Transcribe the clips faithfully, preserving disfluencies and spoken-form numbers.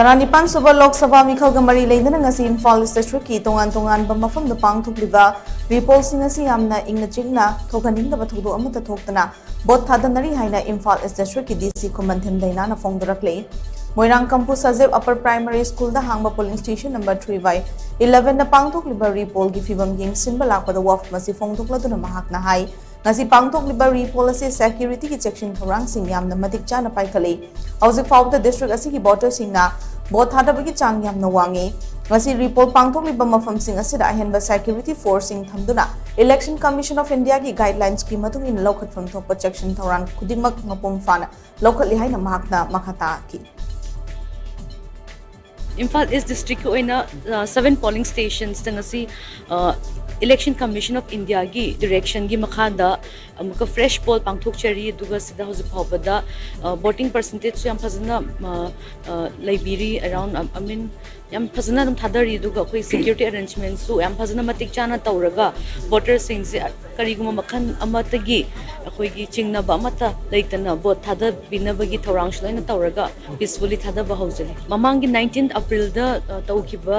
ꯇꯔꯥꯅꯤꯄꯥꯟ ꯁꯨꯕ ꯂꯣꯛ ꯁꯚꯥ ꯃꯤꯈꯜꯒ ꯃꯔꯤ ꯂꯩꯅꯅ ꯉꯁꯤ ꯏꯝꯐꯥꯜ ꯏꯁ ꯗꯤꯁꯇ꯭ꯔꯤꯛꯀꯤ ꯇꯣꯉꯥꯟ ꯇꯣꯉꯥꯟꯕ ꯃꯐꯝꯗ ꯄꯥꯡꯊꯣꯛꯂꯤꯕ ꯔꯤꯄꯣꯜꯁꯤꯡ ꯑꯁꯤ ꯌꯥꯝꯅ ꯏꯪꯅ ꯆꯤꯛꯅ ꯊꯣꯛꯍꯟꯅꯤꯡꯗꯕ ꯊꯧꯗꯣꯛ ꯑꯃꯠꯇ ꯊꯣꯛꯇꯅ ꯚꯣꯠ ꯊꯥꯗꯅꯔꯤ ꯍꯥꯏꯅ ꯏꯝꯐꯥꯜ ꯏꯁ ꯗꯤꯁꯇ꯭ꯔꯤꯛꯀꯤ ꯗꯤ ꯁꯤ ꯈꯨꯃꯟꯊꯦꯝ ꯗꯩꯅꯥꯅ ꯐꯣꯡꯗꯣꯔꯛꯂꯤ꯫ ꯃꯣꯏꯔꯥꯡ ꯀꯝꯄꯨ ꯁꯖꯦꯞ ꯑꯄꯔ ꯄ꯭ꯔꯥꯏꯃꯔꯤ ꯁ꯭ꯀꯨꯜꯗ ꯍꯥꯡꯕ polling station number three by ꯏꯂꯚꯦꯟꯗ ꯄꯥꯡꯊꯣꯛꯂꯤꯕ ꯔꯤꯄꯣꯜꯒꯤ ꯐꯤꯕꯝ ꯌꯦꯡꯁꯤꯟꯕ ꯂꯥꯛꯄꯗ ꯋꯥꯐꯝ ꯑꯁꯤ ꯐꯣꯡꯗꯣꯛꯂꯗꯨꯅ ꯃꯍꯥꯛꯅ ꯍꯥꯏ, ꯉꯁꯤ ꯄꯥꯡꯊꯣꯛꯂꯤꯕ ꯔꯤꯄꯣꯜ ꯑꯁꯤ ꯁꯦꯀ꯭ꯌꯨꯔꯤꯇꯤꯒꯤ ꯆꯦꯛꯁꯤꯟ ꯊꯧꯔꯥꯡꯁꯤꯡ ꯌꯥꯝꯅ ꯃꯇꯤꯛ ꯆꯥꯅ ꯄꯥꯏꯈꯠꯂꯤ꯫ ꯍꯧꯖꯤꯛ ꯐꯥꯎꯕꯗ ꯗꯤꯁꯇ꯭ꯔꯤꯛ ꯑꯁꯤꯒꯤ ꯚꯣꯇꯔꯁꯤꯡꯅ ꯚꯣꯠ ꯊꯥꯗꯕꯒꯤ ꯆꯥꯡ ꯌꯥꯝꯅ ꯋꯥꯡꯉꯤ꯫ ꯉꯁꯤ ꯔꯤꯄꯣꯜ ꯄꯥꯡꯊꯣꯛꯂꯤꯕ ꯃꯐꯝꯁꯤꯡ ꯑꯁꯤꯗ ꯑꯍꯦꯟꯕ ꯁꯦꯀ꯭ꯌꯨꯔꯤꯇꯤ ꯐꯣꯔꯁꯁꯤꯡ ꯊꯝꯗꯨꯅ Election Commission of Indiaꯒꯤ guidelinesꯀꯤ ꯃꯇꯨꯡ ꯏꯟꯅ ꯂꯧꯈꯠꯐꯝ ꯊꯣꯛꯄ ꯆꯦꯛꯁꯤꯟ ꯊꯧꯔꯥꯡ ꯈꯨꯗꯤꯡꯃꯛ ꯃꯄꯨꯡ ꯐꯥꯅ ꯂꯧꯈꯠꯂꯤ ꯍꯥꯏꯅ ꯃꯍꯥꯛꯅ ꯃꯈꯥ ꯇꯥꯈꯤ꯫ ꯏꯝꯐꯥꯜ ꯏꯁ ꯗꯤꯁꯇ꯭ꯔꯤꯛꯀꯤ ꯑꯣꯏꯅ, ꯑ, seven polling stationsꯇ ꯉꯁꯤ, ꯑ, Election Commission of Indiaꯒꯤ directionꯒꯤ ꯃꯈꯥꯗ ꯑꯃꯨꯛꯀ fresh poll ꯄꯥꯡꯊꯣꯛꯆꯔꯤ꯫ ꯑꯗꯨꯒ ꯁꯤꯗ ꯍꯧꯖꯤꯛ ꯐꯥꯎꯕꯗ, ꯑ, voting percentageꯁꯨ ꯌꯥꯝ ꯐꯖꯅ, ꯑ, ꯑ, ꯂꯩꯕꯤꯔꯤ꯫ Around, I mean, ꯌꯥꯝ ꯐꯖꯅ ꯑꯗꯨꯝ ꯊꯥꯗꯔꯤ꯫ ꯑꯗꯨꯒ ꯑꯩꯈꯣꯏ security arrangementꯁꯨ ꯌꯥꯝ ꯐꯖꯅ ꯃꯇꯤꯛ ꯆꯥꯅ ꯇꯧꯔꯒ voterꯁꯤꯡꯁꯦ ꯀꯔꯤꯒꯨꯝꯕ ꯃꯈꯜ ꯑꯃꯠꯇꯒꯤ ꯑꯩꯈꯣꯏꯒꯤ ꯆꯤꯡꯅꯕ ꯑꯃꯠꯇ ꯂꯩꯇꯅ ꯚꯣꯠ ꯊꯥꯗꯕꯤꯅꯕꯒꯤ ꯊꯧꯔꯥꯡꯁꯨ ꯂꯣꯏꯅ ꯇꯧꯔꯒ peacefully ꯊꯥꯗꯕ ꯍꯧꯖꯔꯤ꯫ ꯃꯃꯥꯡꯒꯤ nineteen Aprilꯗ, ꯑ, ꯇꯧꯈꯤꯕ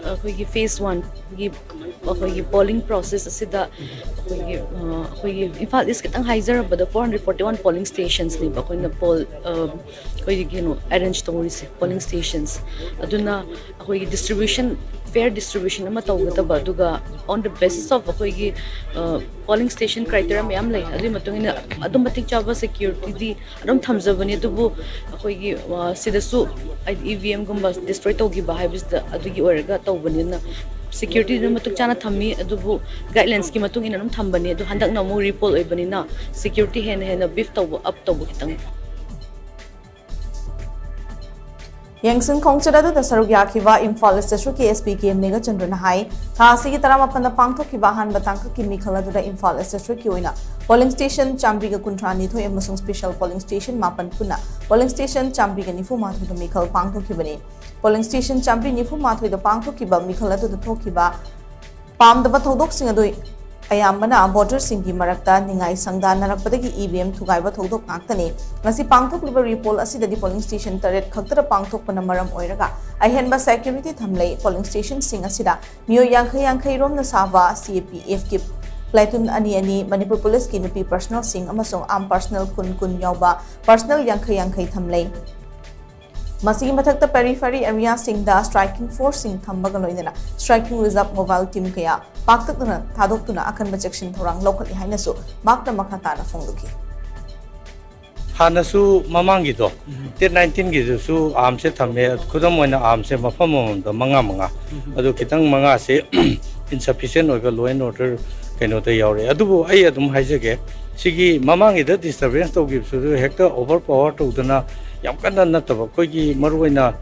ꯑꯩꯈꯣꯏꯒꯤ phase oneꯒꯤ ꯑꯩꯈꯣꯏꯒꯤ polling process ꯑꯁꯤꯗ ꯑꯩꯈꯣꯏꯒꯤ, ꯑ, ꯑꯩꯈꯣꯏꯒꯤ ꯏꯝꯐꯥꯜ ꯏꯁ ꯈꯤꯇꯪ ꯍꯥꯏꯖꯔꯕꯗ four hundred forty one polling stationsꯅꯦꯕ ꯑꯩꯈꯣꯏꯅ poll, ꯑ, ꯑꯩꯈꯣꯏꯒꯤ ꯀꯩꯅꯣ arrange ꯇꯧꯔꯤꯁꯦ, polling stations꯫ ꯑꯗꯨꯅ ꯑꯩꯈꯣꯏꯒꯤ distribution, fair distribution ꯑꯃ ꯇꯧꯒꯗꯕ, ꯑꯗꯨꯒ on the basis of ꯑꯩꯈꯣꯏꯒꯤ, ꯑ, polling station criteria ꯃꯌꯥꯝ ꯂꯩ, ꯑꯗꯨꯒꯤ ꯃꯇꯨꯡ ꯏꯟꯅ ꯑꯗꯨꯝ ꯃꯇꯤꯛ ꯆꯥꯕ securityꯗꯤ ꯑꯗꯨꯝ ꯊꯝꯖꯕꯅꯤ꯫ ꯑꯗꯨꯕꯨ ꯑꯩꯈꯣꯏꯒꯤ, ꯑ, ꯁꯤꯗꯁꯨ ꯍꯥꯏꯗꯤ E V Mꯒꯨꯝꯕ destroy ꯇꯧꯈꯤꯕ ꯍꯥꯏꯕꯁꯤꯗ ꯑꯗꯨꯒꯤ ꯑꯣꯏꯔꯒ ꯇꯧꯕꯅꯤꯅ securityꯗꯤ ꯑꯗꯨꯝ ꯃꯇꯤꯛ ꯆꯥꯅ ꯊꯝꯃꯤ꯫ ꯑꯗꯨꯕꯨ guidelinesꯀꯤ ꯃꯇꯨꯡ ꯏꯟꯅ ꯑꯗꯨꯝ ꯊꯝꯕꯅꯤ꯫ ꯑꯗꯨ ꯍꯟꯗꯛꯅ ꯑꯃꯨꯛ repoll ꯑꯣꯏꯕꯅꯤꯅ security ꯍꯦꯟꯅ ꯍꯦꯟꯅ beef ꯇꯧꯕ, up ꯇꯧꯕ ꯈꯤꯇꯪ꯫ ꯌꯦꯡꯁꯤꯟ ꯈꯣꯡꯆꯠ ꯑꯗꯨꯗ ꯁꯔꯨꯛ ꯌꯥꯈꯤꯕ ꯏꯝꯐꯥꯜ ꯏꯁ ꯗꯤꯁꯇ꯭ꯔꯤꯛꯀꯤ S P K Meghachandra ꯅ ꯍꯥꯏ, ꯊꯥ ꯑꯁꯤꯒꯤ ꯇꯔꯥꯃꯥꯄꯟꯗ ꯄꯥꯡꯊꯣꯛꯈꯤꯕ ꯑꯍꯥꯟꯕ ꯇꯥꯡꯀꯛꯀꯤ ꯃꯤꯈꯜ ꯑꯗꯨꯗ ꯏꯝꯐꯥꯜ ꯏꯁ ꯗꯤꯁꯇ꯭ꯔꯤꯛꯀꯤ ꯑꯣꯏꯅ polling station ꯆꯥꯝꯃꯔꯤꯒ ꯀꯨꯟꯊ꯭ꯔꯥ ꯅꯤꯊꯣꯏ ꯑꯃꯁꯨꯡ special polling station ꯃꯥꯄꯟ ꯄꯨꯟꯅ polling station ꯆꯥꯝꯃꯔꯤꯒ ꯅꯤꯐꯨ ꯃꯥꯊꯣꯏꯗ ꯃꯤꯈꯜ ꯄꯥꯡꯊꯣꯛꯈꯤꯕꯅꯤ꯫ Polling station ꯆꯥꯝꯃꯔꯤ ꯅꯤꯐꯨ ꯃꯥꯊꯣꯏꯗ ꯄꯥꯡꯊꯣꯛꯈꯤꯕ ꯃꯤꯈꯜ ꯑꯗꯨꯗ ꯊꯣꯛꯈꯤꯕ ꯄꯥꯝꯗꯕ ꯊꯧꯗꯣꯛꯁꯤꯡ ꯑꯗꯨ ꯑꯌꯥꯝꯕꯅ ꯚꯣꯇꯔꯁꯤꯡꯒꯤ ꯃꯔꯛꯇ ꯅꯤꯡꯉꯥꯏ ꯁꯪꯗꯥꯅꯔꯛꯄꯗꯒꯤ ꯏ ꯚꯤ ꯑꯦꯝ ꯊꯨꯒꯥꯏꯕ ꯊꯧꯗꯣꯛ ꯉꯥꯛꯇꯅꯤ꯫ ꯉꯁꯤ ꯄꯥꯡꯊꯣꯛꯂꯤꯕ ꯔꯤ ꯄꯣꯜ ꯑꯁꯤꯗꯗꯤ ꯄꯣꯂꯤꯡ ꯁ꯭ꯇꯦꯁꯟ ꯇꯔꯦꯠ ꯈꯛꯇꯗ ꯄꯥꯡꯊꯣꯛꯄꯅ ꯃꯔꯝ ꯑꯣꯏꯔꯒ ꯑꯍꯦꯟꯕ ꯁꯦꯀ꯭ꯌꯨꯔꯤꯇꯤ ꯊꯝꯂꯦ꯫ ꯄꯣꯂꯤꯡ ꯁ꯭ꯇꯦꯁꯟꯁꯤꯡ ꯑꯁꯤꯗ ꯃꯤꯑꯣꯏ ꯌꯥꯡꯈꯩ ꯌꯥꯡꯈꯩ ꯔꯣꯝꯅ ꯁꯥꯕ ꯁꯤ ꯑꯦ ꯄꯤ ꯑꯦꯐꯀꯤ ꯄ꯭ꯂꯦꯇꯨꯟ ꯑꯅꯤ ꯑꯅꯤ, ꯃꯅꯤꯄꯨꯔ ꯄꯨꯂꯤꯁꯀꯤ ꯅꯨꯄꯤ ꯄꯔꯁꯅꯦꯜꯁꯤꯡ ꯑꯃꯁꯨꯡ ꯑꯥꯔꯝ ꯄꯔꯁꯅꯦꯜ ꯀꯨꯟ ꯀꯨꯟ ꯌꯥꯎꯕ ꯄꯔꯁꯅꯦꯜ ꯌꯥꯡꯈꯩ ꯌꯥꯡꯈꯩ ꯊꯝꯂꯦ꯫ ꯃꯁꯤꯒꯤ ꯃꯊꯛꯇ ꯄꯦꯔꯤꯐꯦꯔꯤ ꯑꯦꯔꯤꯌꯥꯁꯤꯡꯗ ꯁ꯭ꯇ꯭ꯔꯥꯏꯀꯤꯡ ꯐꯣꯔꯁꯁꯤꯡ ꯊꯝꯕꯒ ꯂꯣꯏꯅꯅ ꯁ꯭ꯇ꯭ꯔꯥꯏꯀꯤꯡ ꯔꯤꯖꯔꯚ ꯃꯣꯕꯥꯏꯜ ꯇꯤꯝ ꯀꯌꯥ ꯄꯥꯛꯇꯛꯅꯅ ꯊꯥꯗꯣꯛꯇꯨꯅ ꯑꯀꯟꯕ ꯆꯦꯛꯁꯤꯟ ꯊꯧꯔꯥꯡ ꯂꯧꯈꯠꯂꯤ ꯍꯥꯏꯅꯁꯨ ꯃꯍꯥꯛꯅ ꯃꯈꯥ ꯇꯥꯅ ꯐꯣꯡꯗꯣꯛꯈꯤ꯫ ꯍꯥꯟꯅꯁꯨ ꯃꯃꯥꯡꯒꯤꯗꯣ, ꯗꯦꯠ ꯅꯥꯏꯟꯇꯤꯟꯒꯤꯗꯨꯁꯨ ꯑꯥꯔꯝꯁꯦ ꯊꯝꯃꯦ꯫ ꯈꯨꯗꯝ ꯑꯣꯏꯅ, ꯑꯥꯔꯝꯁꯦ ꯃꯐꯝ ꯑꯃꯃꯝꯗ ꯃꯉꯥ ꯃꯉꯥ, ꯑꯗꯨ ꯈꯤꯇꯪ ꯃꯉꯥꯁꯦ ꯏꯟꯁꯐꯤꯁꯦꯟ ꯑꯣꯏꯕ ꯂꯣ ꯑꯦꯟ ꯑꯣꯔꯗꯔ ꯀꯩꯅꯣꯗ ꯌꯥꯎꯔꯛꯑꯦ꯫ ꯑꯗꯨꯕꯨ ꯑꯩ ꯑꯗꯨꯝ ꯍꯥꯏꯖꯒꯦ, ꯁꯤꯒꯤ ꯃꯃꯥꯡꯒꯤꯗ ꯗꯤꯁꯇꯔꯕꯦꯟꯁ ꯇꯧꯈꯤꯕꯁꯨ ꯍꯦꯛꯇ ꯑꯣꯚꯔ ꯄꯥꯋꯔ ꯇꯧꯗꯅ, ꯌꯥꯝ ꯀꯟꯅ ꯅꯠꯇꯕ, ꯑꯩꯈꯣꯏꯒꯤ ꯃꯔꯨꯑꯣꯏꯅ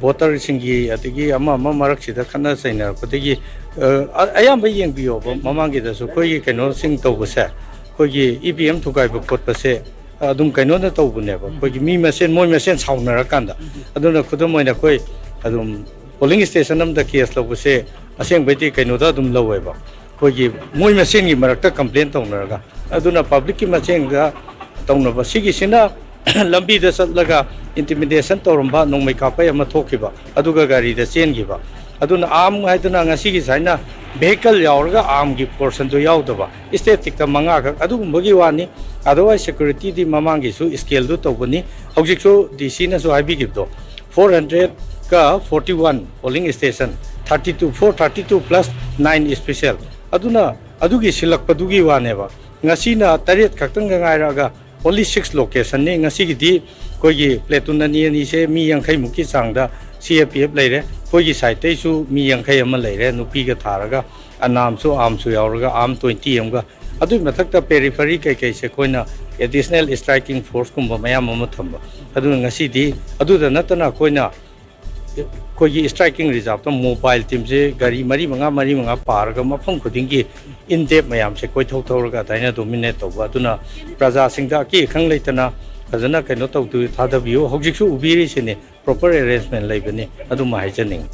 ꯚꯣꯇꯔꯁꯤꯡꯒꯤ ꯑꯗꯒꯤ ꯑꯃ ꯑꯃ ꯃꯔꯛꯁꯤꯗ ꯈꯠꯅ ꯆꯩꯅꯔꯛꯄꯗꯒꯤ, ꯑ, ꯑ-, ꯑꯌꯥꯝꯕ ꯌꯦꯡꯕꯤꯌꯣꯕ, ꯃꯃꯥꯡꯒꯤꯗꯁꯨ ꯑꯩꯈꯣꯏꯒꯤ ꯀꯩꯅꯣꯁꯤꯡ ꯇꯧꯕꯁꯦ, ꯑꯩꯈꯣꯏꯒꯤ ꯏ ꯚꯤ ꯑꯦꯝ ꯊꯨꯒꯥꯏꯕ ꯈꯣꯠꯄꯁꯦ ꯑꯗꯨꯝ ꯀꯩꯅꯣꯅ ꯇꯧꯕꯅꯦꯕ, ꯑꯩꯈꯣꯏꯒꯤ ꯃꯤ ꯃꯁꯦꯟ, ꯃꯣꯏ ꯃꯁꯦꯟ ꯁꯥꯎꯅꯔꯀꯥꯟꯗ꯫ ꯑꯗꯨꯅ ꯈꯨꯗꯝ ꯑꯣꯏꯅ ꯑꯩꯈꯣꯏ ꯑꯗꯨꯝ ꯄꯣꯂꯤꯡ ꯁ꯭ꯇꯦꯁꯟ ꯑꯃꯗ ꯀꯦꯁ ꯂꯧꯕꯁꯦ ꯑꯁꯦꯡꯕꯩꯗꯤ ꯀꯩꯅꯣꯗ ꯑꯗꯨꯝ ꯂꯧꯋꯦꯕ, ꯑꯩꯈꯣꯏꯒꯤ ꯃꯣꯏ ꯃꯁꯦꯟꯒꯤ ꯃꯔꯛꯇ ꯀꯝꯄ꯭ꯂꯦꯟ ꯇꯧꯅꯔꯒ꯫ ꯑꯗꯨꯅ ꯄꯕ꯭ꯂꯤꯛꯀꯤ ꯃꯁꯦꯟꯗ ꯇꯧꯅꯕ, ꯁꯤꯒꯤꯁꯤꯅ ꯂꯝꯕꯤꯗ ꯆꯠꯂꯒ ꯏꯟꯇꯤꯃꯤꯗꯦꯁꯟ ꯇꯧꯔꯝꯕ ꯅꯣꯡꯃꯩ ꯀꯥꯞꯄꯩ ꯑꯃ ꯊꯣꯛꯈꯤꯕ, ꯑꯗꯨꯒ ꯒꯥꯔꯤꯗ ꯆꯦꯟꯈꯤꯕ꯫ ꯑꯗꯨꯅ ꯑꯥꯔꯝ ꯍꯥꯏꯗꯨꯅ ꯉꯁꯤꯒꯤ ꯁꯨꯃꯥꯏꯅ ꯚꯦꯍꯤꯀꯜ ꯌꯥꯎꯔꯒ ꯑꯥꯔꯝꯒꯤ ꯄꯣꯔꯁꯟꯗꯨ ꯌꯥꯎꯗꯕ, ꯁ꯭ꯇꯦꯇꯤꯛꯇ ꯃꯉꯥꯈꯛ ꯑꯗꯨꯒꯨꯝꯕꯒꯤ ꯋꯥꯅꯤ꯫ ꯑꯗꯔꯋꯥꯏꯁ ꯁꯦꯀ꯭ꯌꯨꯔꯤꯇꯤꯗꯤ ꯃꯃꯥꯡꯒꯤꯁꯨ ꯁ꯭ꯀꯦꯜꯗꯨ ꯇꯧꯕꯅꯤ꯫ ꯍꯧꯖꯤꯛꯁꯨ ꯗꯤ ꯁꯤꯅꯁꯨ ꯍꯥꯏꯕꯤꯈꯤꯕꯗꯣ, ꯐꯣꯔ ꯍꯟꯗ꯭ꯔꯦꯠꯀ forty one polling station, thirty two, four thirty two plus nine special. ꯑꯗꯨꯅ ꯑꯗꯨꯒꯤ ꯁꯤꯜꯂꯛꯄꯗꯨꯒꯤ ꯋꯥꯅꯦꯕ꯫ ꯉꯁꯤꯅ ꯇꯔꯦꯠ ꯈꯛꯇꯪꯒ ꯉꯥꯏꯔꯛꯑꯒ only six locationꯅꯤ꯫ ꯉꯁꯤꯒꯤꯗꯤ ꯑꯩꯈꯣꯏꯒꯤ ꯄ꯭ꯂꯦꯇꯨꯟ ꯑꯅꯤ ꯑꯅꯤꯁꯦ ꯃꯤ ꯌꯥꯡꯈꯩꯃꯨꯛꯀꯤ ꯆꯥꯡꯗ ꯁꯤ ꯑꯦ ꯄꯤ ꯑꯦꯐ ꯂꯩꯔꯦ꯫ ꯑꯩꯈꯣꯏꯒꯤ ꯁꯥꯏꯠꯇꯩꯁꯨ ꯃꯤ ꯌꯥꯡꯈꯩ ꯑꯃ ꯂꯩꯔꯦ, ꯅꯨꯄꯤꯒ ꯊꯥꯔꯒ, ꯑꯅꯥꯝꯁꯨ, ꯑꯥꯔꯝꯁꯨ ꯌꯥꯎꯔꯒ ꯑꯥꯔꯝ ꯇ꯭ꯋꯦꯟꯇꯤ ꯑꯃꯒ꯫ ꯑꯗꯨꯒꯤ ꯃꯊꯛꯇ ꯄꯦꯔꯤꯐꯦꯔꯤ ꯀꯩꯀꯩꯁꯦ ꯑꯩꯈꯣꯏꯅ ꯑꯦꯗꯤꯁꯅꯦꯜ ꯁ꯭ꯇ꯭ꯔꯥꯏꯀꯤꯡ ꯐꯣꯔꯁꯀꯨꯝꯕ ꯃꯌꯥꯝ ꯑꯃ ꯊꯝꯕ꯫ ꯑꯗꯨꯅ ꯉꯁꯤꯗꯤ ꯑꯗꯨꯗ ꯅꯠꯇꯅ ꯑꯩꯈꯣꯏꯅ ꯑꯩꯈꯣꯏꯒꯤ ꯁ꯭ꯇ꯭ꯔꯥꯏꯀꯤꯡ ꯔꯤꯖꯥꯔꯚꯇ ꯃꯣꯕꯥꯏꯜ ꯇꯤꯝꯁꯦ ꯒꯥꯔꯤ ꯃꯔꯤ ꯃꯉꯥ, ꯃꯔꯤ ꯃꯉꯥ ꯄꯥꯔꯒ ꯃꯐꯝ ꯈꯨꯗꯤꯡꯒꯤ ꯏꯟ ꯗꯦꯞ ꯃꯌꯥꯝꯁꯦ ꯀꯣꯏꯊꯧ ꯊꯧꯔꯒ ꯑꯗꯨꯃꯥꯏꯅ ꯗꯣꯃꯤꯅꯦꯠ ꯇꯧꯕ꯫ ꯑꯗꯨꯅ ꯄ꯭ꯔꯖꯥꯁꯤꯡꯗ ꯑꯀꯤ ꯑꯈꯪ ꯂꯩꯇꯅ ꯐꯖꯅ ꯀꯩꯅꯣ ꯇꯧꯗꯨ ꯊꯥꯗꯕꯤꯌꯨ꯫ ꯍꯧꯖꯤꯛꯁꯨ ꯎꯕꯤꯔꯤꯁꯤꯅꯤ, ꯄ꯭ꯔꯣꯄꯔ ꯑꯦꯔꯦꯟꯖꯃꯦꯟ ꯂꯩꯕꯅꯤ, ꯑꯗꯨꯃ ꯍꯥꯏꯖꯅꯤꯡꯉꯤ꯫